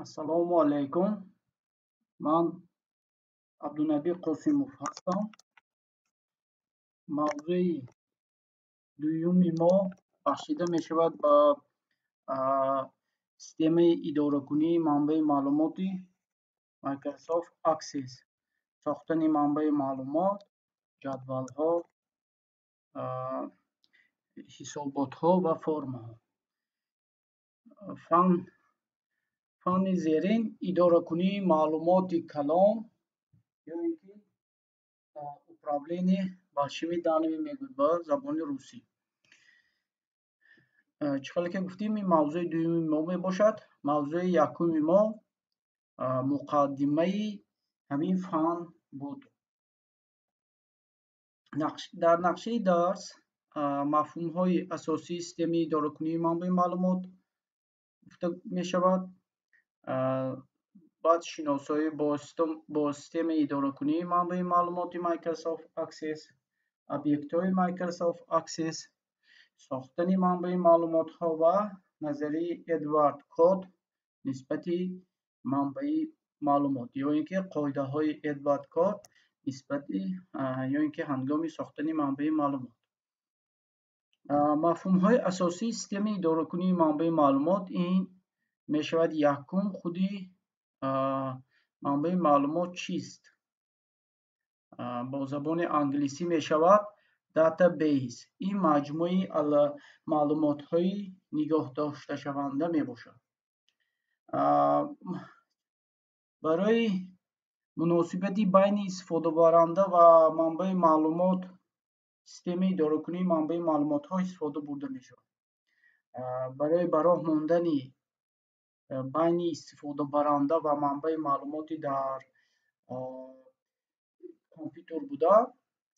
Ассалому алайкум. Ман Абдунаби Қосимов ҳастам. Мавзӯи дуюми мо бахшида мешавад ба системаи идоракунии манбаи маълумоти Microsoft Access, сохтани манбаи маълумот, ҷадвалҳо, ҳисоботҳо ва формаҳо. Фанни зерин идоракунии маълумоти калон ё ин ки управление большими данными мегӯяд ба забони русӣ. Чӣ хеле ки гуфтем, ин мавзӯи дуюми мо мебошад. Мавзӯи якуми мо муқаддимаи ҳамин фан буд. Дар нақшаи дарс мафҳумҳои асосии системаи идоракунии манбаи маълумот гуфта мешавад, баъд шиносоӣ бо системаи идоракунии манбаи маълумоти Microsoft Access, объектҳои Microsoft Access, сохтани манбаи маълумотҳо ва назарияи Эдвард Код нисбати манбаи маълумот ё ин ки қоидаҳои Эдвард Код нисбати ё ин ки ҳангоми сохтани манбаи маълумот. Мафҳумҳои асосии системаи идоракунии манбаи маълумот ин мешавад: якум, худи манбаи маълумот чист? Бо забони англисӣ мешавад database. Ин маҷмӯи маълумотҳои нигоҳ дошташаванда мебошад. Барои муносибати байни истифодабаранда ва манбаи маълумот системаи идоракунии манбаи маълумотҳо истифода бурда мешавад. Барои ба роҳ мондани байни истифодабаранда ва манбаи маълумоти дар компютер буда,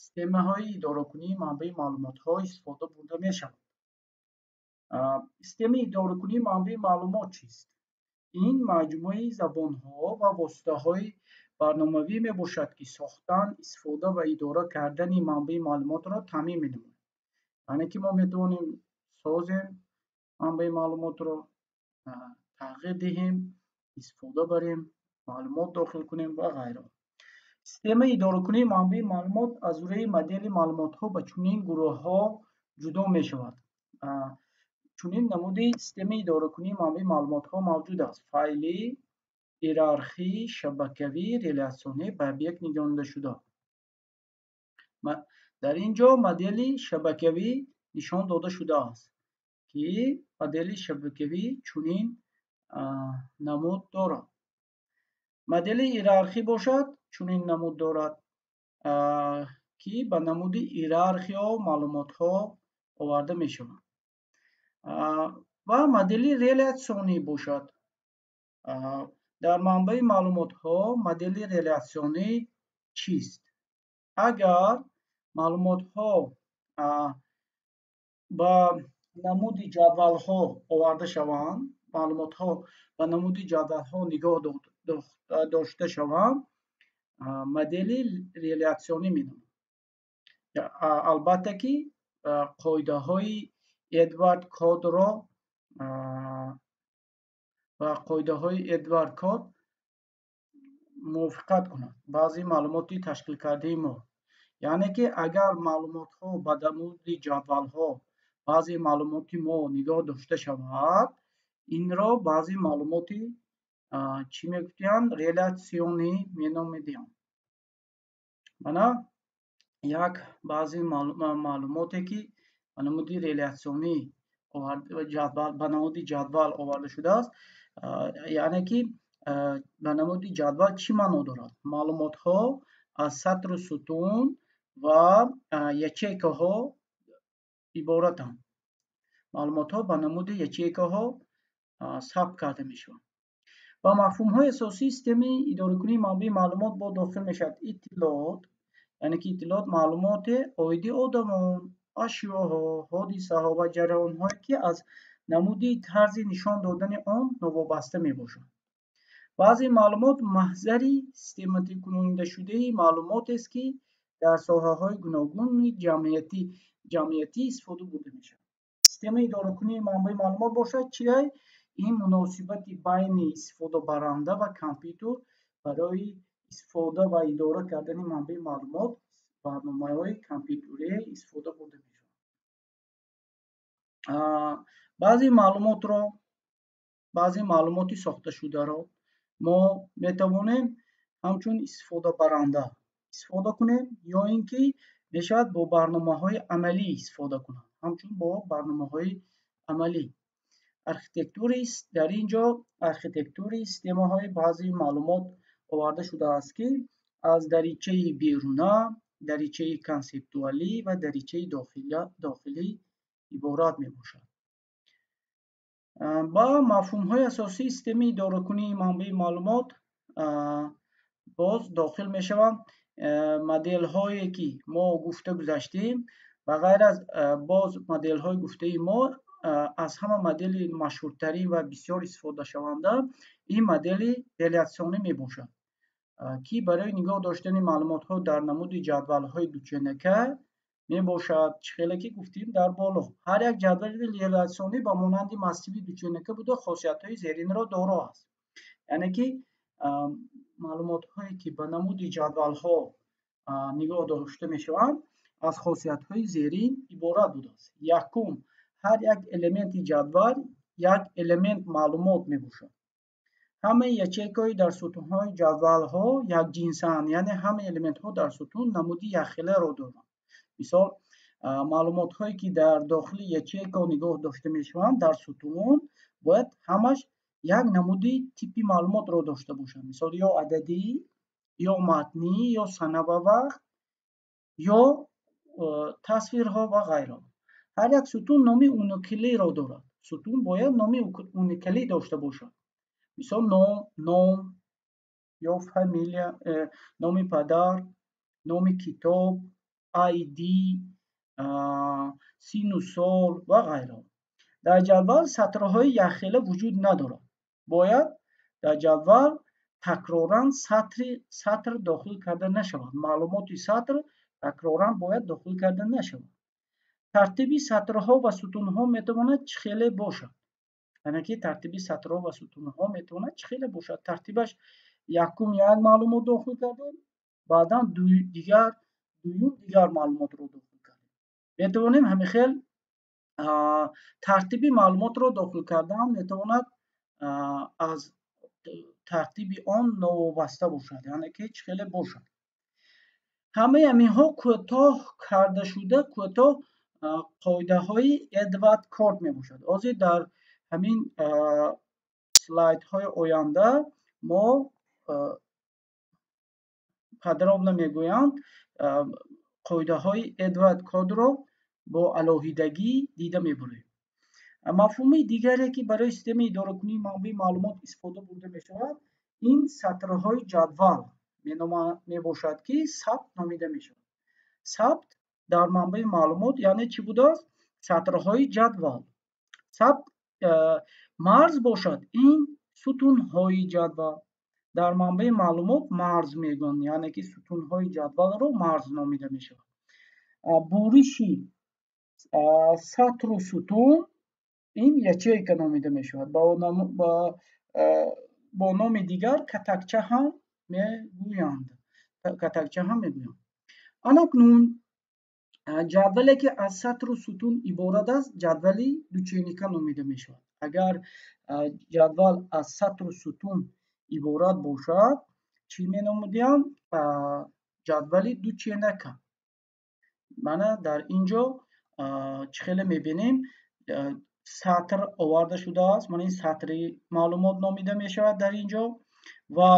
системаҳои идоракунии манбаи маълумотҳо истифода бурда мешавад. Системаи идоракунии манбаи маълумот чист? Ин маҷмӯаи забонҳо ва воситаҳои барномавӣ мебошад, ки сохтан, истифода ва идора кардани манбаи маълумотро таъмин менамояд. Яъне ки мо метавонем созем манбаи маълумотро, тағйир диҳем, истифода барем, маълумот дохил кунем ва ғайра. Системаи идоракунии манбаи маълумот аз рӯи модели маълумотҳо ба чунин гурӯҳҳо ҷудо мешавад. Чунин намуди системаи идоракунии манбаи маълумотҳо мавҷуд аст: файлӣ, иерархӣ, шабакавӣ, реляционӣ, ба объект нигарондашуда. Дар ин ҷо модели шабакавӣ нишон дода шудааст, ки модели шабакавӣ чунин намуд дорад. Модели иерархӣ бошад, чунин намуд дорад, ки ба намуди иерархиё маълумотҳо оварда мешаванд. Ва модели реляционӣ бошад. Дар манбаи маълумотҳо модели реляционӣ чист? Агар маълумотҳо ба намуди ҷадвалҳо оварда шаванд, маълумотҳо ба намуди ҷадвалҳо нигоҳ дошта шаванд, модели реляционӣ меноманд. Албатта ки қоидаҳои Эдвард Кодро ва қоидаҳои Эдвард Код мувофиқат кунад баъзе маълумоти ташкилкардаи мо. Яъне ки агар маълумотҳо ба намуди ҷадвалҳо баъзе маълумоти мо нигоҳ дошта шавад, инро баъзе маълумоти чӣ мегӯянд? Реляционӣ меномедиҳанд. Мана як баъзе маълумоте, ки ба намуди реляционӣ ба намуди ҷадвал оварда шудааст, яъне ки ба намуди ҷадвал чӣ маъно дорад? Маълумотҳо аз сатру сутун ва ячейкаҳо иборатанд. Маълумотҳо ба намуди ячейкаҳо сабт карда мешаванд. Ба мафҳумҳои асосии системаи идоракунии манбаи маълумот бо дохил мешавад иттилоот, яъне ки иттилоот маълумоте оиди одамон, ашёҳо, ҳодисаҳо ва ҷараёнҳое, ки аз намуди тарзи нишон додани он новобаста мебошад. Баъзе маълумот маҳзари систематикунондашудаи маълумотест, ки дар соҳаҳои гуногуни ҷамъиятӣ истифода бурда мешавад. Системаи идоракунии манбаи маълумот бошад чия? Ин муносибати байни истифодабаранда ва компютер барои истифода ва идора кардани манбаи маълумот барномаҳои компютерӣ истифода бурда мешавад. Баъзе маълумотро, баъзе маълумоти сохташударо мо метавонем ҳамчун истифодабаранда истифода кунем ё ин ки мешавад бо барномаҳои амалӣ истифода кунем, ҳамчун бо барномаҳои амалӣ. Архитектури дар ин ҷо архитектури системаҳои баъзе маълумот оварда шудааст, ки аз даричаи беруна, даричаи консептуалӣ ва даричаи дохилӣ иборат мебошад. Ба мафҳумҳои асосии системаи идоракунии манбаи маълумот боз дохил мешаванд моделҳое, ки мо гуфта гузаштем. Ба ғайр аз боз моделҳои гуфтаи мо, аз ҳама модели машҳуртарин ва бисёр истифодашаванда ин модели реляционӣ мебошад, ки барои нигоҳ доштани маълумотҳо дар намуди ҷадвалҳои дученака мебошад. Чӣ хеле ки гуфтем дар боло, ҳар як ҷадвали реляционӣ ба монанди массиви дученака буда, хосиятҳои зеринро доро аст. Яъне ки маълумотҳое, ки ба намуди ҷадвалҳо нигоҳ дошта мешаванд, аз хосиятҳои зерин иборат будааст. Якум, ҳар як элементи ҷадвал як элемент маълумот мебошад. Ҳамаи ячейкаҳои дар сутунҳои ҷадвалҳо якҷинсанд, яъне ҳамаи элементҳо дар сутун намуди якхеларо доранд. Мисол, маълумотҳое, ки дар дохили ячейка нигоҳ дошта мешаванд, дар сутун бояд ҳамаш як намуди типи маълумотро дошта бошанд. Мисол, ё ададӣ, ё матнӣ, ё сана ва вақт, ё тасвирҳо ва ғайро. Ҳар як сутун номи уникалиро дорад. Сутун бояд номи уникалӣ дошта бошад. Мисол, ном ё фамилия, номи падар, номи китоб, ID, синну сол ва ғайро. Дар ҷадвал сатрҳои якхела вуҷуд надорад. Бояд дар ҷадвал такроран сатр дохил карда нашавад. Маълумоти сатр такроран бояд дохил карда нашавад. Тартиби сатрҳо ва сутунҳо метавонад чӣ хеле бошад. Яъне ки тартиби сатрҳо ва сутунҳо метавонад чӣ хеле бошад. Тартибаш якум як маълумот дохил кардем, баъдан дигар, дуюм дигар маълумотро дохил кардем. Метавонем ҳамин хел тартиби маълумотро дохил кардан метавонад аз тартиби он новобаста бошад, яъне ки чӣ хеле бошад. Ҳамаи ҳаминҳо кӯтоҳ кардашуда кӯтоҳ қоидаҳои Эдвард Корд мебошад. Ҳозир дар ҳамин слайдҳои оянда мо подробно мегӯянд, қоидаҳои Эдвард Кордро бо алоҳидагӣ дида мебурем. Мафҳуми дигаре, ки барои системаи идоракунии манбаи маълумот истифода бурда мешавад, ин сатрҳои ҷадвал мебошад, ки сабт номида мешавад. Сабт дар манбаи маълумот яъне чӣ будааст? Сатрҳои ҷадвал. Сабт марз бошад, ин сутунҳои ҷадвал. Дар манбаи маълумот марз мегӯянд, яъне ки сутунҳои ҷадвалро марз номида мешавад. Буриши сатру сутун ин ячейка номида мешавад. Бо номи дигар катакча ҳам мегӯянд. Катакча ҳам мегӯянд. Анакнун ҷадвале, ки аз сатру сутун иборат аст, ҷадвали дученика номида мешавад. Агар ҷадвал аз сатру сутун иборат бошад, чӣ меномудиям? Ҷадвали дученака. Мана дар ин ҷо чӣ хеле мебинем, сатр оварда шудааст. Мана ин сатри маълумот номида мешавад дар ин ҷо ва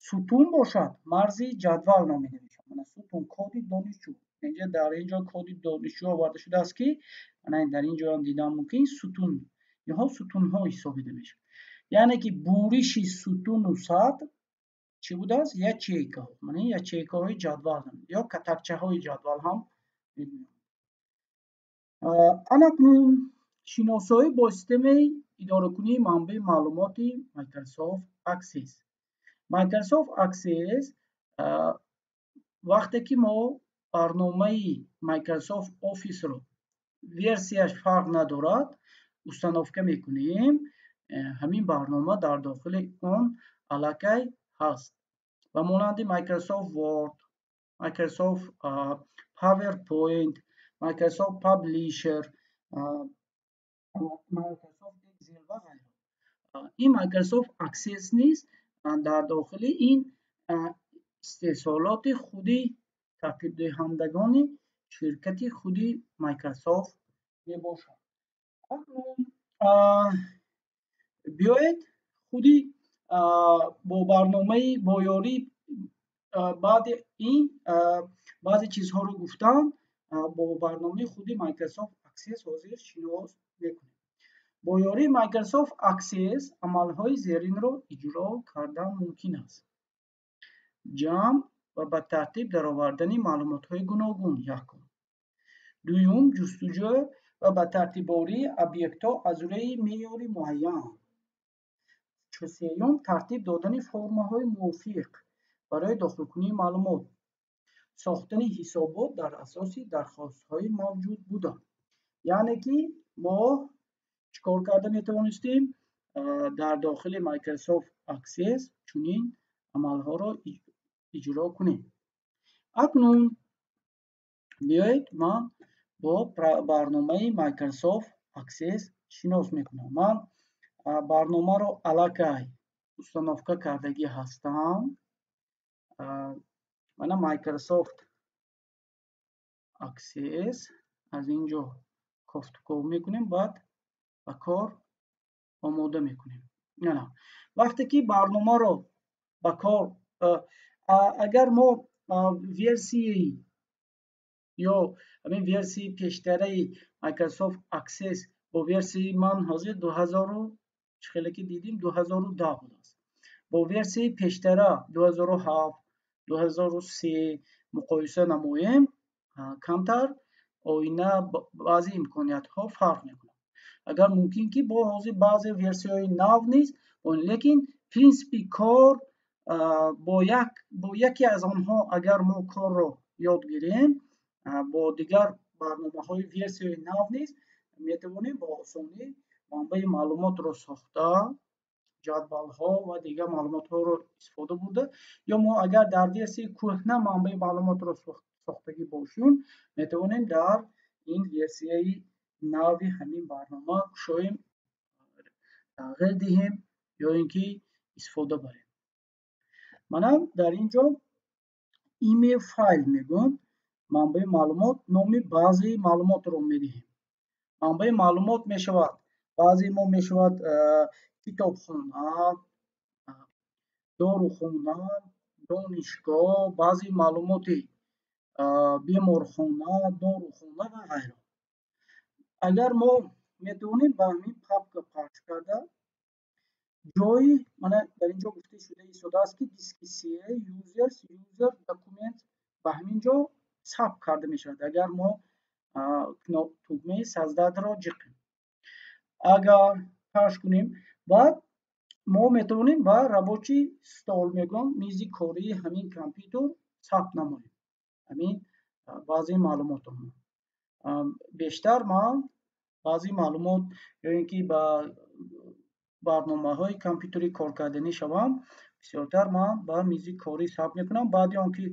сутун бошад, марзи ҷадвал номида мешавад. Мана сутун коди донишҷӯ. Инҷа дар ин ҷо коди донишҷӯ оварда шудааст, ки мана дар ин ҷо ҳам дидан мумкин, сутун. Инҳо сутунҳо ҳисобида мешавад. Яъне ки буриши сутуну сатр чӣ будааст? Ячейкаҳо. Мана ин ячейкаҳои ҷадвал ё катакчаҳои ҷадвал ҳам мегӯянд. Анакнун шиносоӣ бо системаи идоракунии манбаи маълумоти Microsoft Access. Microsoft Access, вақте ки мо барномаи Microsoft Office-ро, версияш фарқ надорад, установка мекунем, ҳамин барнома дар дохили он аллакай ҳаст. Ба монанди Microsoft Word, Microsoft PowerPoint, Microsoft Publisher, Microsoft Excel ва ғайра. Ин Microsoft Access низ дар дохили ин истеҳсолоти худи тартибдиҳандагони ширкати худи Microsoft мебошад. Акнун биёед худи бо барномаи бо ёрии баъди ин баъзе чизҳоро гуфтан бо барномаи худи Microsoft Access ҳозир шинос мекунем. Бо ёрии Microsoft Access амалҳои зеринро иҷро кардан мумкин аст: ҷамъ ва ба тартиб даровардани маълумотҳои гуногун якум, дуюм, ҷустуҷӯ ва ба тартибории объектҳо аз рӯи меъёри муайян, сеюм, тартиб додани формаҳои мувофиқ барои дохилкунии маълумот, сохтани ҳисобот дар асоси дархостҳои мавҷуд буда. Яъне ки мо чӣ кор карда метавонистем? Дар дохили Microsoft Access чунин амалҳоро иҷро кунем. Акнун биёед ман бо барномаи Microsoft Access шинос мекунам. Ман барномаро аллакай установка кардагӣ ҳастам. Мана Microsoft Access аз ин ҷо кофтуков мекунем, баъд ба кор омода мекунем. Вақте ки барномаро ба кор, агар мо версияи ё ҳамин версияи пештараи Microsoft Access бо версияи ман ҳозир 2000 чӣ хеле ки дидем 2010 будааст, бо версияи пештара 2007, 2003 муқоиса намоем, камтар оина баъзе имкониятҳо фарқ мекунад. Агар мумкин ки бо ҳозир баъзе версияҳои нав низ, лекин принсипи кор бо яке аз онҳо агар мо корро ёд гирем, бо дигар барномаҳои версияҳои нав низ метавонем бо осонӣ манбаи маълумотро сохта, ҷадвалҳо ва дигар маълумотҳоро истифода бурда, ё мо агар дар версияи кӯҳна манбаи маълумотро сохтагӣ бошем, метавонем дар ин версияи нави ҳамин барнома кушоем, тағйир диҳем ё ин ки истифода барем. Мана дар ин ҷо имя файл мегӯям, манбаи маълумот, номи баъзеи маълумотро медиҳем. Манбаи маълумот мешавад баъзеи мо мешавад китобхона, дорухона, донишгоҳ, баъзе маълумоти беморхона, дорухона ва ғайра. Агар мо метавонем ба ҳамин папка пахш карда, ҷои мана дар ин ҷо гуфта шуда истодааст ки диски C, users, user, document ба ҳамин ҷо сабт карда мешавад. Агар мо тугмаи создать-ро ҷиқем, агар пахш кунем, баъд мо метавонем ба рабочий стол мегӯям, мизи кории ҳамин компютер сабт намоем ҳамин баъзе маълумотро. Бештар ман баъзе маълумот ё ин ки ба барномаҳои компютерӣ кор карданӣ шавам, бисёртар ман ба мизи корӣ сабт мекунам. Баъди он ки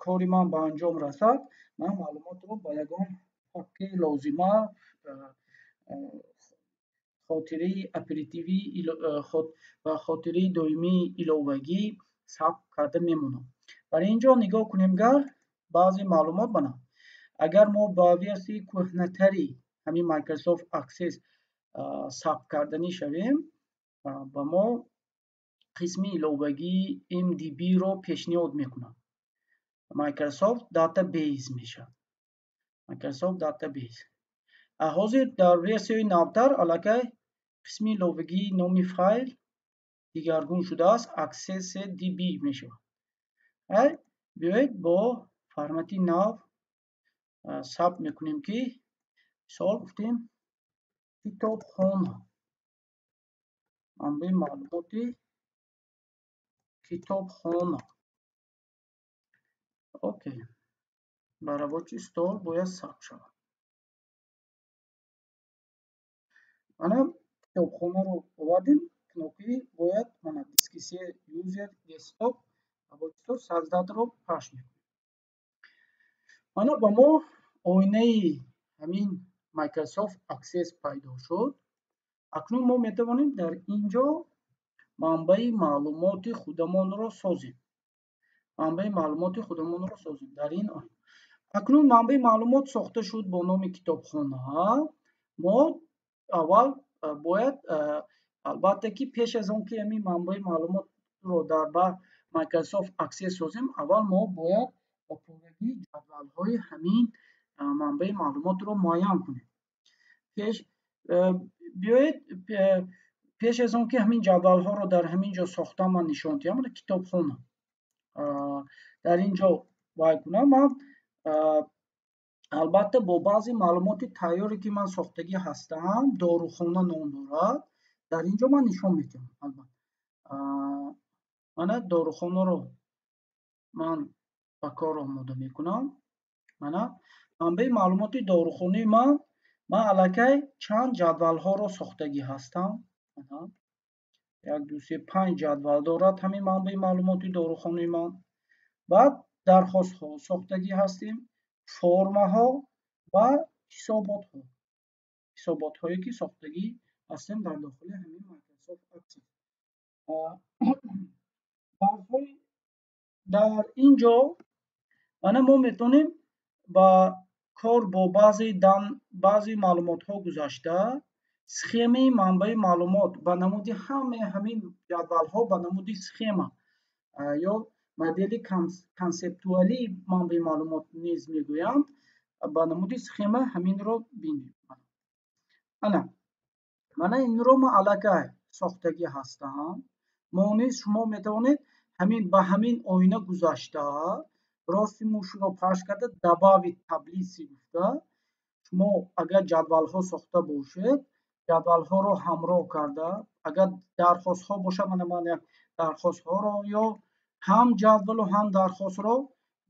кори ман ба анҷом расад, ман маълумотро ба ягон папкаи лозима, хотираи оперативӣ ва хотираи доимии иловагӣ сабт карда мемонам. Бар ин ҷо нигоҳ кунем, гар баъзе маълумот бана. Агар мо ба версияи кӯҳнатари ҳамин Microsoft Access сабт карданӣ шавем, ба мо қисми иловагии MDB-ро пешниҳод мекунад. Microsoft Database мешавад. Microsoft Database. Ҳозир дар версияи навтар аллакай қисми иловагии номи файл дигаргун шудааст, Access DB мешавад. Биёед бо формати нав сабт мекунем ки мисол гуфтем китобхона, манбаи маълумоти китобхона. Окей, ба рабочий стол бояд сабт шавад. Мана Китобхонаро овардем, кнопкаи бояд мана диски C, user, desktop ва бо создать ро пахш мекунем. Мана ба мо оинаи ҳамин Microsoft Access пайдо шуд. Акнун мо метавонем дар ин ҷо манбаи маълумоти худамонро созем. Манбаи маълумоти худамонро созем дар ин оина. Акнун манбаи маълумот сохта шуд бо номи китобхона. Мо аввал бояд, албатта, ки пеш аз он ки ҳамин манбаи маълумотро дар ба Microsoft Access созем, аввал мо бояд ба пуррагӣ ҷадвалҳои ҳамин манбаи маълумотро муайян кунем. Пеш биёед, пеш аз он ки ҳамин ҷадвалҳоро дар ҳамин ҷо сохта ман нишон диҳам, китобхона дар ин ҷо вай кунам, ман албатта бо баъзе маълумоти тайёре, ки ман сохтагӣ ҳастам, дорухона ном дорад, дар ин ҷо ман нишон медиҳам. Албатта, мана дорухонаро ман ба кор омода мекунам. Мана манбаи маълумоти дорухонаи ман аллакай чанд ҷадвалҳоро сохтагӣ ҳастам. Як, ду, се, панҷ ҷадвал дорад ҳамин манбаи маълумоти дорухонаи ман. Баъд дархостҳо сохтагӣ ҳастем, формаҳо ва ҳисоботҳо, ҳисоботҳое ки сохтагӣ ҳастем дар дохили ҳамин Microsoft Access. Дар ин ҷо мана мо метавонем ба кор бо баъзе маълумотҳо гузашта, схемаи манбаи маълумот ба намуди ҳамаи ҳамин ҷадвалҳо ба намуди схема ё модели консептуалии манбаи маълумот низ мегӯянд, ба намуди схема ҳаминро бинем. Ана мана инро ман аллакай сохтагӣ ҳастам. Мо низ, шумо метавонед ҳамин ба ҳамин оина гузашта, рости мушро пахш карда, «Добавить таблицы» гуфта, шумо агар ҷадвалҳо сохта бошед, ҷадвалҳоро ҳамроҳ карда, агар дархостҳо бошад, мана ман як дархостҳоро ё ҳам ҷадвалу ҳам дархостро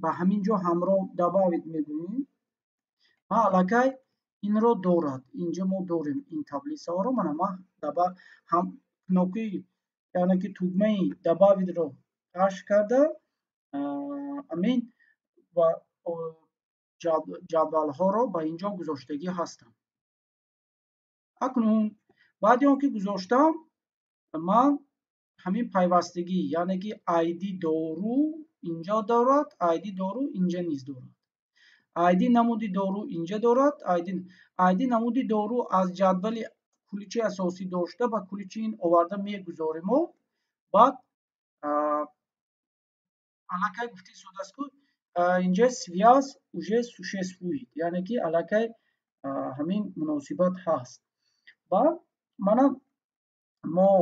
ба ҳамин ҷо ҳамроҳ «Добавить» мегӯем. Ман аллакай инро дорад, инҷо мо дорем ин таблицаҳоро. Мана ман ҳам кнопкаи, яъне ки тугмаи «Добавить» ро пахш карда, ҳамин ва ҷадвалҳоро ба ин ҷо гузоштагӣ ҳастам. Акнун баъди он ки гузоштам, ман ҳамин пайвастагӣ, яъне ки ID дору инҷо дорад, ID дору инҷа низ дорад, ID намуди дору инҷа дорад, ID намуди дору аз ҷадвали ключи асосӣ дошта, ба ключи ин оварда мегузорему баъд аллакай гуфти истодааст, ку инҷа связь уже существует, яъне ки аллакай ҳамин муносибат ҳаст. Баъд мана мо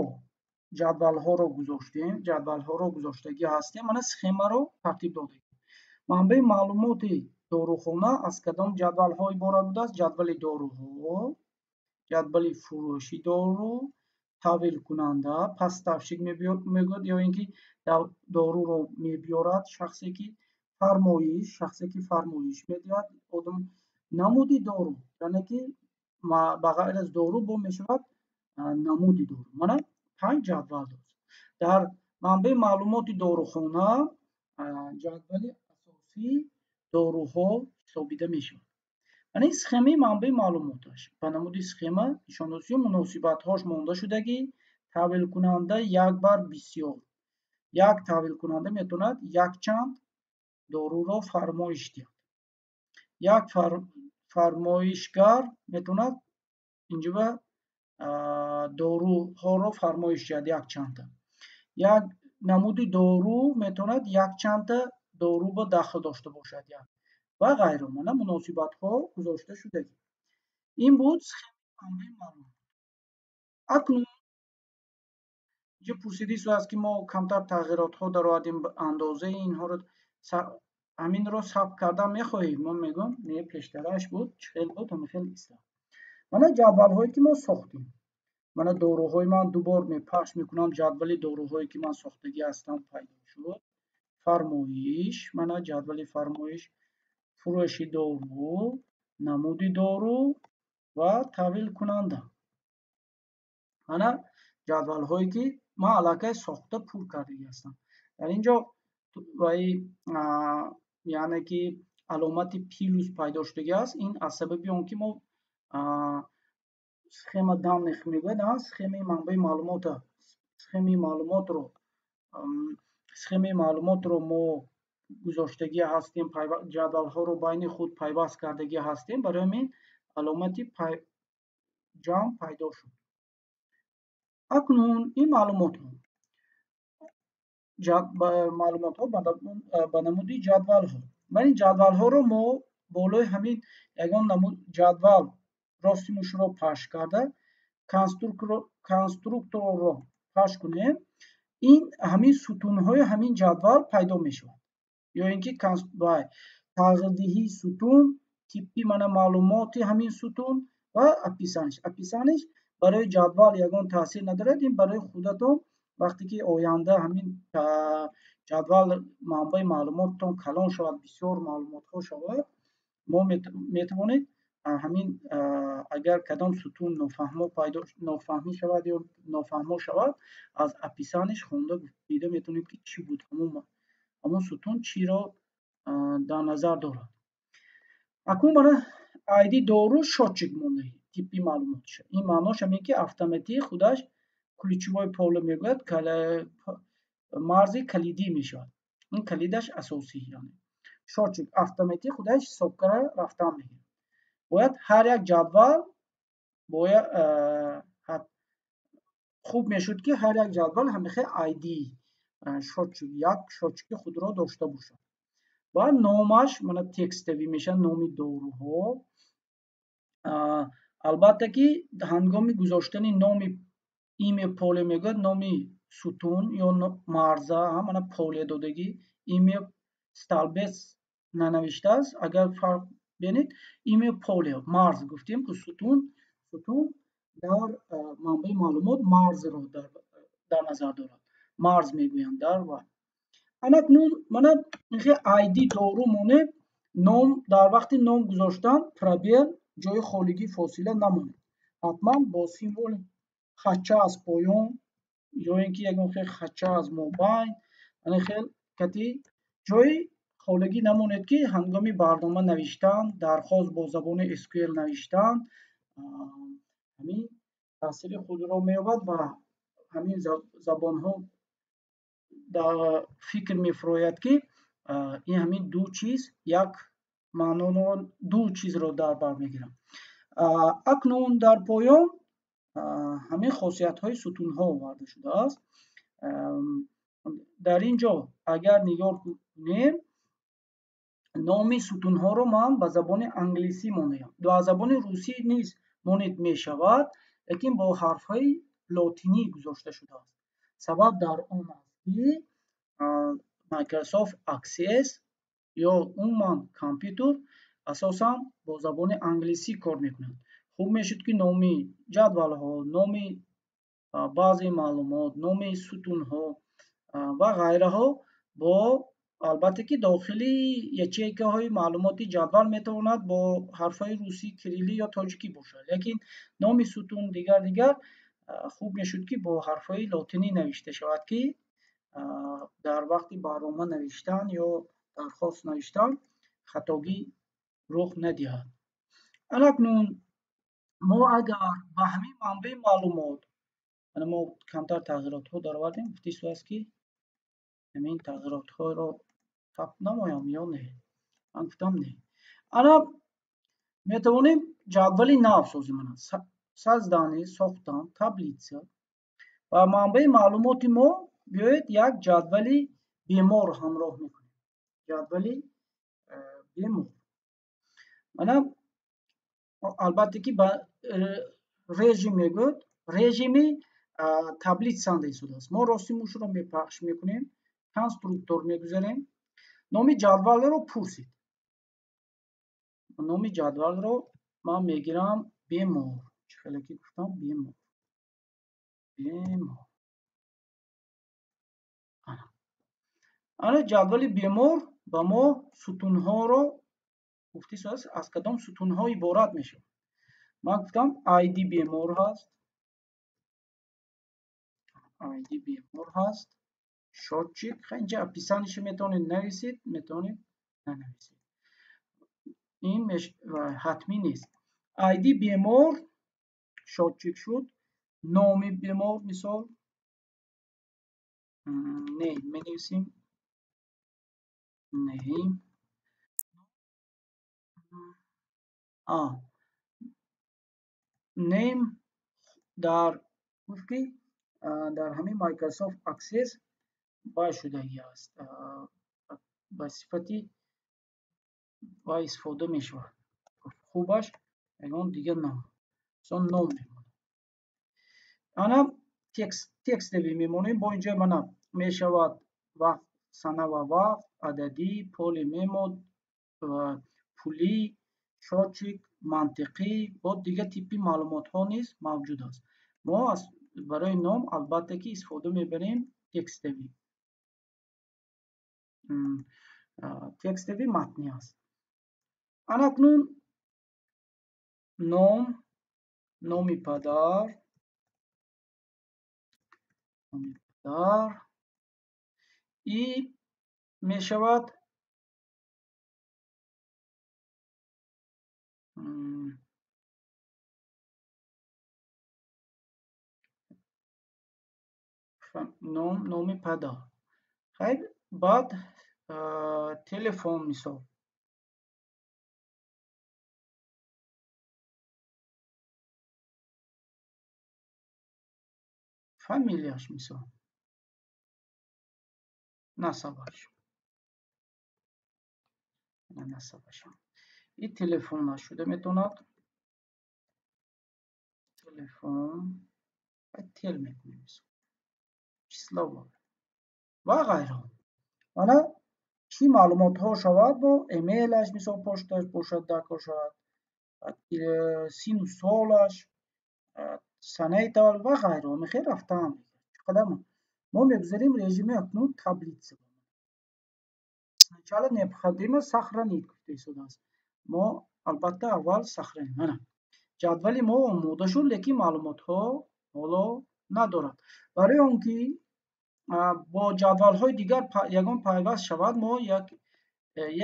ҷадвалҳоро гузоштем, ҷадвалҳоро гузоштагӣ ҳастем, мана схемаро тартиб додем. Манбаи маълумоти дорухона аз кадом ҷадвалҳо иборат будааст? Ҷадвали доруҳо, ҷадвали фурӯши дору, таҳвилкунанда, поставщик мегӯяд ё ин ки доруро мебиёрад, шахсе ки фармоиш, шахсе ки фармоиш медиҳад одам, намуди дору, яъне ки ба ғайр аз дору бо мешавад намуди дору. Мана панҷ ҷадвал дошт дар манбаи маълумоти дорухона. Ҷадвали асосӣ доруҳо ҳисобида мешавад. Мана ин схемаи манбаи маълумоташ ба намуди схема нишондодшуда, муносибатҳош монда шудагӣ. Таҳвилкунанда як бар бисёр, як таҳвилкунанда метавонад якчанд доруро фармоиш диҳад, як фармоишгар метавонад инҷоба доруҳоро фармоиш диҳад якчандта, як намуди дору метавонад якчандта дору ба дахл дошта бошад ва ғайро. Мана муносибатҳо гузошта шудагӣ. Ин буд схемаи манбаи маълумот. Акнун инҷо пурсида истодааст, ки мо камтар тағйиротҳо даровардем, андозаи инҳоро, ҳаминро сабт кардан мехоҳем? Ман мегӯям, не, пештараш буд, чӣ хел буд, ҳамин хел истад. Мана ҷадвалҳое, ки мо сохтем. Мана доруҳои ман, дубор мепахш мекунам, ҷадвали доруҳое, ки ман сохтагӣ ҳастам, пайдо шуд. Фармоиш, мана ҷадвали фармоиш, фурӯши дору, намуди дору ва таҳвилкунанда. Ана ҷадвалҳое, ки ман аллакай сохта, пур кардагӣ ҳастам. Дар ин ҷо ваи, яъне ки аломати плюс пайдо шудагӣ аст. Ин аз сабаби он ки мо схема данных мегӯяд, схемаи манбаи маълумота, схемаи маълумотро мо гузоштагӣ ҳастем, ҷадвалҳоро байни худ пайваст кардагӣ ҳастем. Барои ҳамин аломати ҷамъ пайдо шуд. Акнун ин маълумотҳо ба намуди ҷадвалҳо ва ин ҷадвалҳоро мо болои ҳамин ягон намуд ҷадвал рости мушро пахш карда, конструкторро пахш кунем, ин ҳамин сутунҳои ҳамин ҷадвал пайдо мешавад. Ё ин ки тағйирдиҳии сутун, типи мана маълумоти ҳамин сутун ва описание ш. Описание ш барои ҷадвал ягон таъсир надорад. Ин барои худатон, вақте ки оянда ҳамин ҷадвал, манбаи маълумоттон калон шавад, бисёр маълумотҳо шавад, мо метавонед ҳамин агар кадом сутун нофаҳмо пайдо, нофаҳмӣ шавад ё нофаҳмо шавад, аз описание ш хонда, дида метавонед, ки чӣ буд, ҳамон сутун чиро дар назар дорад. Акнун мана ID дору счётчик мондаи типи маълумотша. Ин маънош ҳамин ки автоматӣ худаш ключевое поле мегӯяд, марзи калидӣ мешавад. Ин калидаш асосӣ, яъне счётчик автоматӣ худаш ҳисоб карда рафтан мегирад. Бояд ҳар як ҷадвал бояд, хуб мешуд, ки ҳар як ҷадвал ҳамихел ID счётчик, як счётчик и худро дошта бошад. Ва номаш мана текстовый мешавад, номи доруҳо. Албатта ки ҳангоми гузоштани номи имя поле мегӯяд, номи сутун ё марза, мана поле додагӣ, имя столбец нанавиштааст. Агар фарқ бинед, имя поле марз гуфтем, ки сутун дар манбаи маълумот марзро дар назар дорад, марз мегӯянд дар ва анакнун мана ID дору монем. Ном, дар вақти ном гузоштан пробел, ҷои холигӣ, фосила намонед. Ҳатман бо символи хача аз поён ё ин ки ягон хел хача аз мобайн, ана хел кати ҷои холигӣ намонед, ки ҳангоми барнома навиштан, дархост бо забони SQL навиштан ҳамин таъсири худро меёбад ва ҳамин забонҳо дар фикр мефурояд, ки ин ҳамин ду чиз як маъноро, ду чизро дар бар мегирад. Акнун дар поён ҳамин хосиятҳои сутунҳо оварда шудааст. Дар ин ҷо агар нигоҳ кунем, номи сутунҳоро ман ба забони англисӣ мондаям. Ба забони русӣ низ монед мешавад, лекин бо ҳарфҳои лотинӣ гузошта шудааст. Сабаб дар он аст, ки Microsoft Access ё умуман компютер асосан бо забони англисӣ кор мекунад. Хуб мешуд, ки номи ҷадвалҳо, номи баъзе маълумот, номи сутунҳо ва ғайраҳо бо, албатта ки дохили ячейка ҳои маълумоти ҷадвал метавонад бо ҳарфҳои русӣ, кириллӣ ё тоҷикӣ бошад, лекин номи сутун, дигар дигар хуб мешуд, ки бо ҳарфҳои лотинӣ навишта шавад, ки дар вақти барнома навиштан ё дархост навиштан хатогӣ рух надиҳад. Анакнун мо агар ба ҳамин манбаи маълумот, мо камтар тағйиротҳо даровардем, гуфтису аст, ки ҳамин тағйиротҳоро сабт намоям ё не? Ман гуфтам не. Ана метавонем ҷадвали нав созем. Ана создание, сохтан, таблица ва манбаи маълумоти мо, биёед, як ҷадвали бемор ҳамроҳ мекунем. Ҷадвали бемор. Мана, албатта ки ба режим мегӯяд, режими таблица истодааст. Мо рости мушро мепахш мекунем, конструктор мегузарем. Номи ҷадвалро пурсид. Номи ҷадвалро ман мегирам бемор. Чӣ хеле ки гуфтам, бемор, бемор. Ана ҷадвали бемор ба мо сутунҳоро гуфтисааст, аз кадом сутунҳо иборат мешавад. Ман гуфтам, ID бемор ҳаст. ID бемор ҳаст. Счётчик, инҷа описание ш метавонед нависед, метавонед нанависед. Ин ҳатмӣ нест. ID бемор счётчик шуд. Номи бемор мисол name менависем. Name. Name дар гуфт ки дар ҳамин Microsoft Access бай шудагӣ аст. Ба сифати вай истифода мешавад. Хубаш ягон дигар ном. Мисол ном мемонад. Ана текстовӣ мемонем. Бо инҷа мана мешавад вақт, сана ва вақт, ададӣ, поли мемо, пулӣ, счётчик, мантиқӣ бо дигар типи маълумотҳо низ мавҷуд аст. Мо барои ном албатта ки истифода мебарем текстовӣ. Текстовӣ матнӣ аст. Ана акнун ном, номи падар, и мешавад ном, номи падар. Хайр, баъд телефон мисол. Фамилияш мисол. Насабаш. Насабаш. И телефонаш шуда метавонад. Телефон. Тел мекунем мисол. Числово ва ғайра. Мана чӣ маълумотҳо шавад бо эмейлаш мисол пошташ бошад даркор шавад, сину солаш, санаи таваллуд ва ғайра. Мехел рафтаам. Чӣ қадар мо мегузарем режими акнун таблица. Сначала необходимо сохранить гуфта истодааст. Мо албатта аввал сохраним. Мана ҷадвали мо омода шуд, лекин маълумотҳо ҳоло надорад. Барои он ки бо ҷадвалҳои дигар ягон пайваст шавад, мо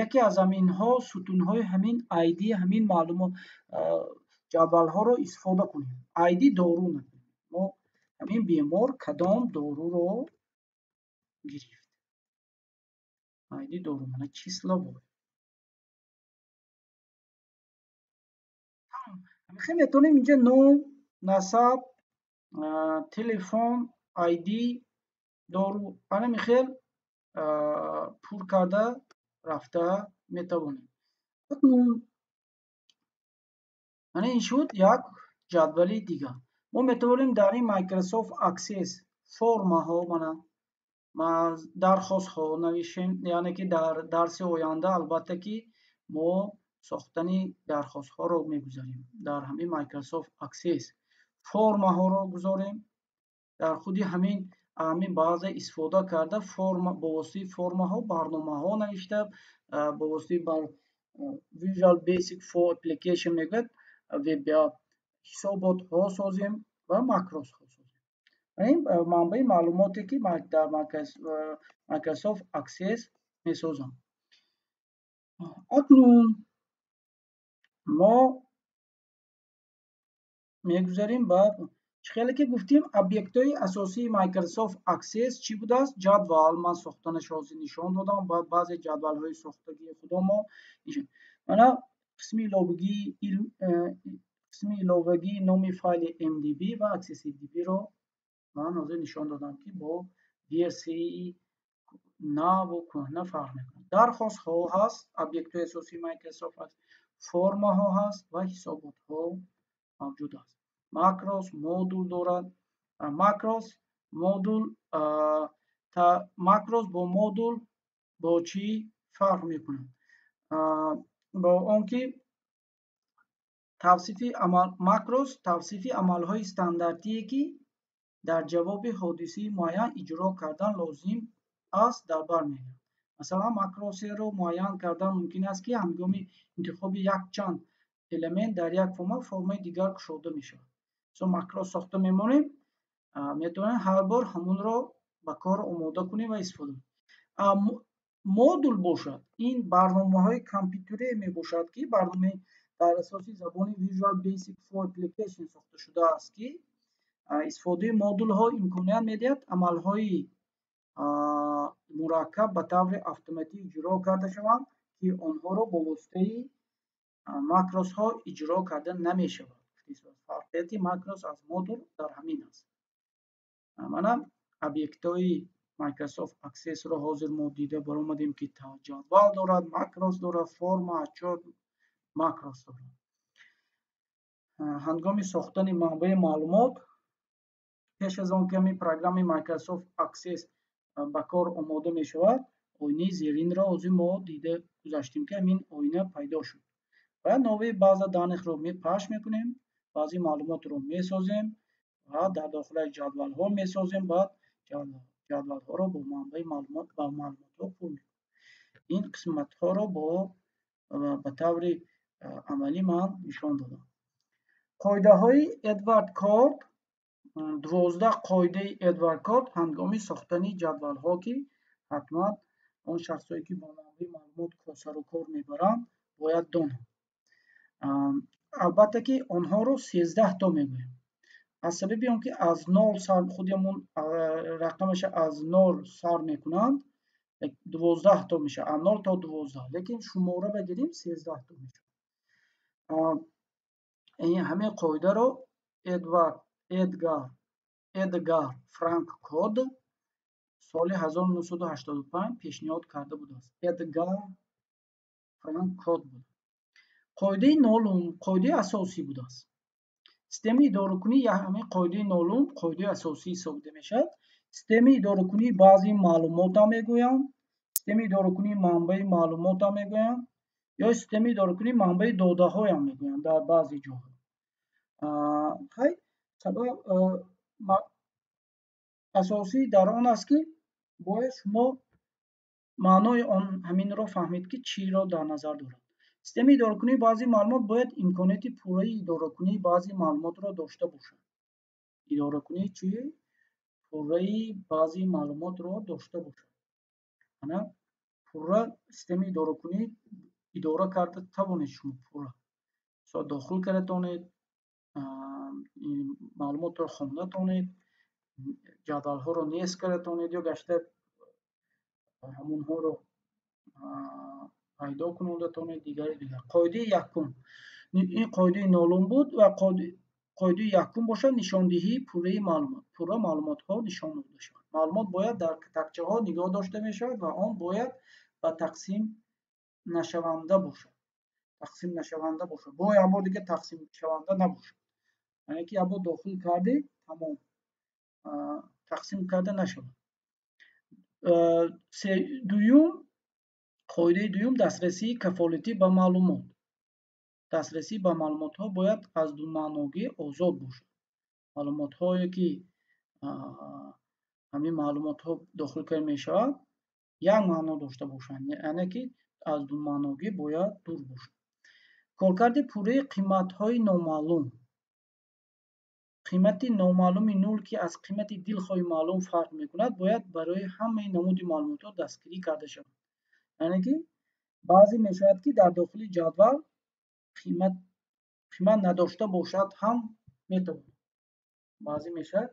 яке аз ҳаминҳо сутунҳои ҳамин ID ҳамин маълумот ҷадвалҳоро истифода кунем. ID дору накунем. Мо ҳамин бемор кадом доруро гирифт. ID дору мана числово. Ҳамин метавонем инҷа ном, насаб, телефон, ID, дору ана михел пур карда рафта метавонем. Акнун мана ин шуд як ҷадвали дигар. Мо метавонем дар ин Microsoft Access формаҳо мана дархостҳо навишем, яъне ки дар дарси оянда албатта ки мо сохтани дархостҳоро мегузарем. Дар ҳамин Microsoft Access формаҳоро гузорем. Дар худи ҳамин баъзе истифода карда форма бо воситаи формаҳо барномаҳо навишта, бо воситаи Visual Basic for Application мегӯяд VBA ҳисоботҳо созем ва макросҳо созем. Ин манбаи маълумоте ки дар Microsoft Access месозам. Акнун мо мегузарем ба чӣ хеле ки гуфтем объектҳои асосии Microsoft Access чӣ будааст? Ҷадвал ман сохтанашро ҳозир нишон додам ва баъзе ҷадвалҳои сохтагии худо мо мана қисми иловагии номи файли MDB ва AccessDB-ро ман ҳозир нишон додам ки бо версияи наву кӯҳна фарқ мекунад. Дархостҳо ҳаст, объектҳои асосии Microsoft Access, формаҳо ҳаст ва ҳисоботҳо мавҷуд аст. Макрос модул дорад. Макрос модул макрос бо модул бо чӣ фарқ мекунад? Бо он ки тавсифи амал макрос тавсифи амалҳои стандартие ки дар ҷавоби ҳодисаи муайян иҷро кардан лозим аст дар бар мегирад. Масалан, макросеро муайян кардан мумкин аст ки ҳангоми интихоби якчанд элемент дар як форма формаи дигар кушода мешавад. Мисол макрос сохта мемонем. Метавонем ҳар бор ҳамонро ба кор омода кунем ва истифода кунем. Модул бошад, ин барномаҳои компютерие мебошад, ки барномаи дар асоси забони Visual Basic for Application сохта шудааст, ки истифодаи модулҳо имконият медиҳад амалҳои мураккаб ба таври автоматӣ иҷро карда шаванд, ки онҳоро бо воситаи макросҳо иҷро карда намешавад. Фарқияти макрос аз модул дар ҳамин аст. Мана объектҳои Microsoft Access-ро ҳозир мо дида баромадем, ки ҷадвал дорад, макрос дорад, форма, отчёт, макрос дорад. Ҳангоми сохтани манбаи маълумот, пеш аз он ки ҳамин программаи Microsoft Access ба кор омода мешавад, оинаи зеринро ҳозир мо дида гузаштем, ки ҳамин оина пайдо шуд. Ва новая база данных-ро пахш мекунем, баъзе маълумотро месозем ва дар дохилаш ҷадвалҳо месозем, баъд ҷадвалҳоро бо манбаи маълумот, ба маълумотҳо пур мекунем. Ин қисматҳоро ба таври амалӣ ман нишон додам. Қоидаҳои Эдвард Корд, 12 қоидаи Эдвард Корд ҳангоми сохтани ҷадвалҳо, ки ҳатман он шахсое, ки бо манбаи маълумот сару кор мебаранд, бояд донанд. Албатта ки онҳоро 13 то мегӯем, аз сабаби он ки аз нол сар, худи ҳамон рақамаша аз нол сар мекунанд, 12 то мешавад, аз нол то 12, лекин шумора бигирем, 13 то мешавад. Ҳамин қоидаро Эдвард Эдгар Эдгар Франк Код соли 1985 пешниҳод карда будааст. Эдгар Франк Код буд. Қоидаи нолум қоидаи асосӣ будааст. Системаи идоракунӣ, ҳамин қоидаи нолум қоидаи асосӣ ҳисобида мешавад. Системаи идоракунии баъзи маълумотам мегӯянд, системаи идоракунии манбаи маълумотам мегӯянд ё системаи идоракунии манбаи додаҳоям мегӯянд дар баъзе ҷоҳо. Хай, сабаб асосӣ дар он аст, ки бояд шумо маънои он ҳаминро фаҳмед, ки чиро дар назар дорад. Системаи идоракунии баъзи маълумот бояд имконияти пурраи идоракунии баъзи маълумотро дошта бошад. Идоракунии чӣ? Пурраи баъзи маълумотро дошта бошад. Ана пурра системаи идоракунӣ идора карда тавонед шумо, пурра дохил карда тавонед, маълумотро хонда тавонед, ҷадвалҳоро нест карда тавонед ё гашта ҳамонҳоро пайдо кунонда тавонед, дигару дигар. Қоидаи якум, ин қоидаи нолум буд, ва қоидаи якум бошад нишондиҳии пурраи маълумот. Пурра маълумотҳо нишон дода шавад. Маълумот бояд дар такчаҳо нигоҳ дошта мешавад ва он бояд ба тақсим нашаванда бошад, тақсим нашаванда бошад, бо як бор дига тақсимшаванда набошад. Яъне ки як бор дохил кардӣ, тамом, тақсим карда нашавад. Дуюм, қоидаи дуюм, дастрасии кафолатӣ ба маълумот. Дастрасӣ ба маълумотҳо бояд аз думаъногӣ озод бошад. Маълумотҳое ки ҳамин маълумотҳо дохил карда мешавад, як маъно дошта бошанд, яъне ки аз думаъногӣ бояд дур бошад. Коркарди пурраи қиматҳои номаълум. Қимати номаълуми нул, ки аз қимати дилхоҳи маълум фарқ мекунад, бояд барои ҳамаи намуди маълумотҳо дастгирӣ карда шавад. Яъне ки баъзе мешавад, ки дар дохили ҷадвал қимат надошта бошад ҳам метавонад. Баъзе мешавад,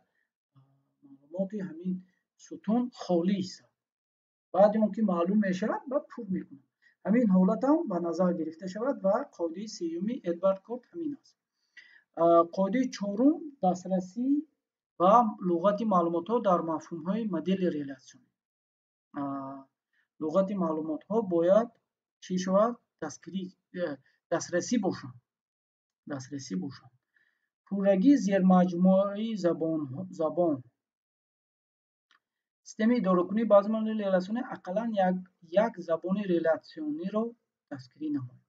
маълумоти ҳамин сутун холӣ истад, баъди он ки маълум мешавад, баъд пур мекунад. Ҳамин ҳолатам ба назар гирифта шавад. Ва қоидаи сеюми Эдвард Корд ҳамин аст. Қоидаи чорум, дастрасӣ ба луғати маълумотҳо дар мафҳумҳои модели реляционӣ. Луғати маълумотҳо бояд чӣ шавад? Дастгирӣ, дастрасӣ бошанд, дастрасӣ бошанд. Пуррагии зермаҷмӯаи забон. Системаи идоракунии баъзи модели реляционӣ ақаллан як забони реляциониро дастгирӣ намояд,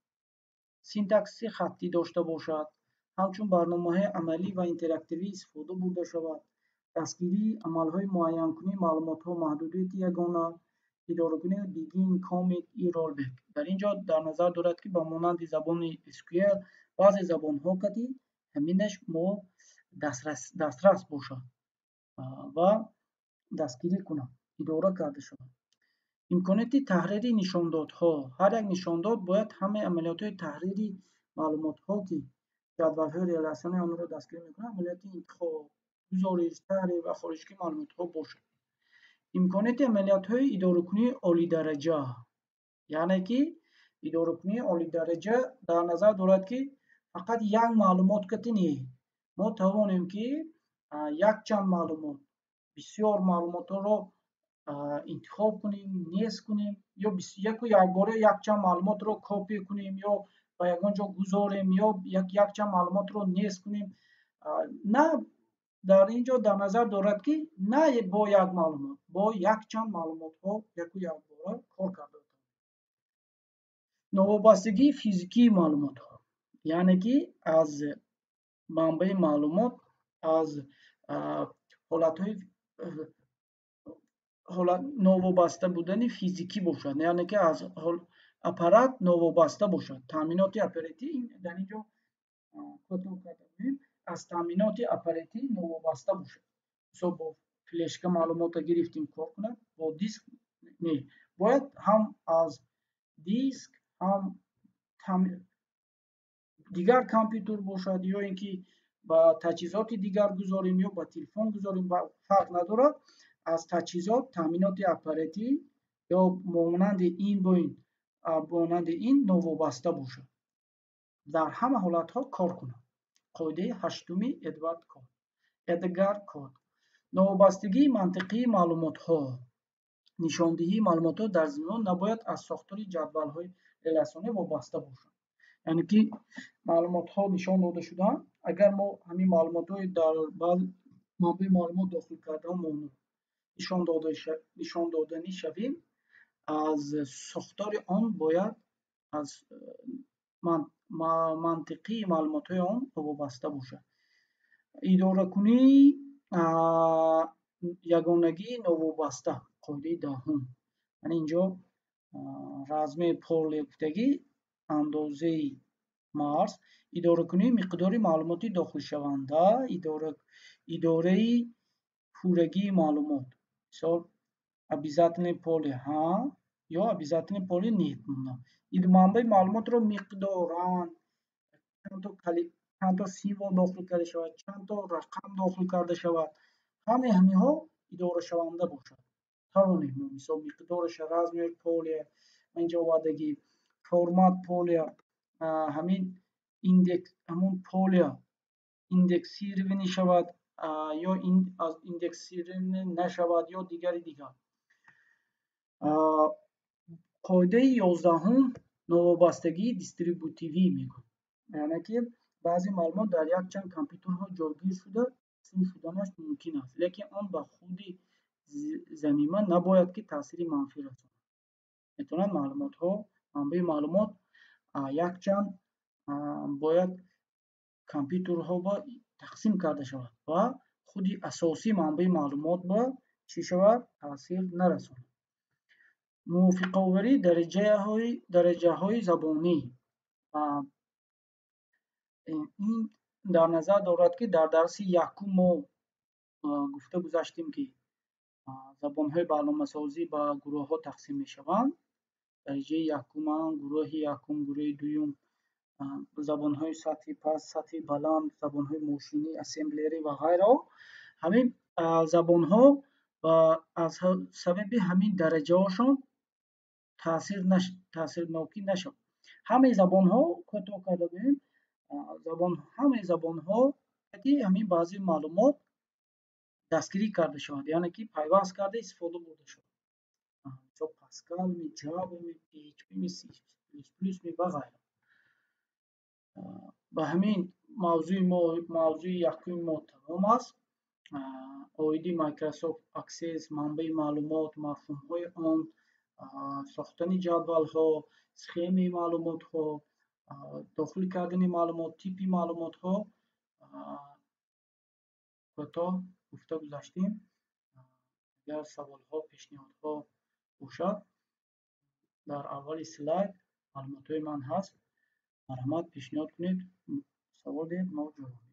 синтаксиси хаттӣ дошта бошад, ҳамчун барномаҳои амалӣ ва интерактивӣ истифода бурда шавад, дастгирии амалҳои муайянкунии маълумотҳо, маҳдудияти ягона идоракунии begin, commit и rollback. Дар ин ҷо дар назар дорад, ки ба монанди забони SQL баъзе забонҳо кати ҳаминаш мо дастрас бошад. ва дастгирӣ кунад, идора карда шавад. Имконияти таҳрири нишондодҳо. Ҳар як нишондод бояд ҳамаи амалиётҳои таҳрири маълумотҳо, ки ҷадвалҳои реляционии онро дастгирӣ мекунад, амалиёти интихоб, гузориш, таҳрир ва хориҷкунии маълумотҳо бошад. Имконияти амалиётҳои идоракунии олидараҷа, яъне ки идоракунии олидараҷа дар назар дорад, ки фақат як маълумот кати не, мо тавонем, ки якчанд маълумот, бисёр маълумотҳоро интихоб кунем, нест кунем ё яку якбора якчанд маълумотро копия кунем ё ба ягон ҷо гузорем ё якчанд маълумотро нест кунем. На, дар ин ҷо дар назар дорад, ки на бо як маълумот, бо якчанд маълумотҳо яку якбора кор карда. Новобастагии физикии маълумотҳо, яъне ки аз манбаи маълумот, аз ҳолатҳои новобаста будани физикӣ бошад, яъне ки аз аппарат новобаста бошад. Таъминоти оперативӣ дар ин ҷо кӯтоҳ карда будем, аз таъминоти оперативӣ новобаста бошад. Мисол, бо флешка маълумотро гирифтем, кор кунад, бо диск не, бояд ҳам аз диск, ҳам дигар компютер бошад ё ин ки ба таҷҳизоти дигар гузорем ё ба телефон гузорем, фарқ надорад, аз таҷҳизот, таъминоти оперативӣ ё монанди ин бо ин, монанди ин новобаста бошад, дар ҳама ҳолатҳо кор кунад. Қоидаи ҳаштуми Эдвард Код, Эдгар Код. Новобастагии мантиқии маълумотҳо. Нишондиҳии маълумотҳо дар заминаҳо набояд аз сохтори ҷадвалҳои реляционӣ вобаста бошанд. Яъне ки маълумотҳо нишон дода шудаанд, агар мо ҳамин маълумотҳои дар манбаи маълумот дохил кардаамон нишон доданӣ шавем, аз сохтори он бояд аз мантиқии маълумотҳои он вобаста бошад. Идоракунии ягонагии новобаста, қоидаи даҳум. Яъне инҷо размер поле гуфтагӣ, андозаи марз, идоракунии миқдори маълумоти дохилшаванда, идораи пуррагии маълумот. Мисол, обязательное поле ҳа ё обязательное поле нет. Манбаи маълумотро миқдоран, чандто символ дохил карда шавад, чандто рақам дохил карда шавад, ҳамаи ҳаминҳо идорашаванда бошад. Тавонем мо, мисол, миқдораша, размер поле, инҷо овардагӣ, формат поле, ҳамин индекс, ҳамон поле индексирование шавад ё индексирование нашавад ё дигари дигар. Қоидаи 11-ум новобастагии дистрибутивӣ мегӯяд. Яъне ки баъзе маълумот дар якчанд компютерҳо ҷойгир шуда, тақсим шуданаш мумкин аст, лекин он ба худи замима набояд ки таъсири манфӣ расонад. Метавонад маълумотҳо, манбаи маълумот якчанд бояд компютерҳо тақсим карда шавад ва худи асосии манбаи маълумот ба чӣ шавад? Таъсир нарасонад. Мувофиқоварии дараҷаҳои забонӣ. Ин дар назар дорад, ки дар дарси якум мо гуфта гузаштем, ки забонҳои барномасозӣ ба гурӯҳҳо тақсим мешаванд. Дараҷаи якуман, гурӯҳи якум, гурӯҳи дуюм, забонҳои сатҳи паст, сатҳи баланд, забонҳои мошинӣ, ассемблерӣ ва ғайраҳо. Ҳамин забонҳо аз сабаби ҳамин дараҷаҳошон таъсирнокӣ нашавад. Ҳамаи забонҳо, кӯтоҳ карда гӯем, ҳамаи забонҳо ҳамин баъзе маълумот дастгирӣ карда шавад, яъне ки пайваст карда истифода бурда шавад. Мисол, Паскал ми, Java ми, PHP ми, C++ ми ва ғайра. Ба ҳамин мавзӯи мо, мавзӯи якуми мо тамом аст. Оиди Microsoft Access, манбаи маълумот, мафҳумҳои он, сохтани ҷадвалҳо, схемаи маълумотҳо, дохил кардани маълумот, типи маълумотҳо кӯтоҳ гуфта гузаштем. Агар саволҳо, пешниҳодҳо бошад, дар аввали слайд маълумотҳои ман ҳаст. Марҳамат, пешниҳод кунед, савол диҳед, мо ҷавоб.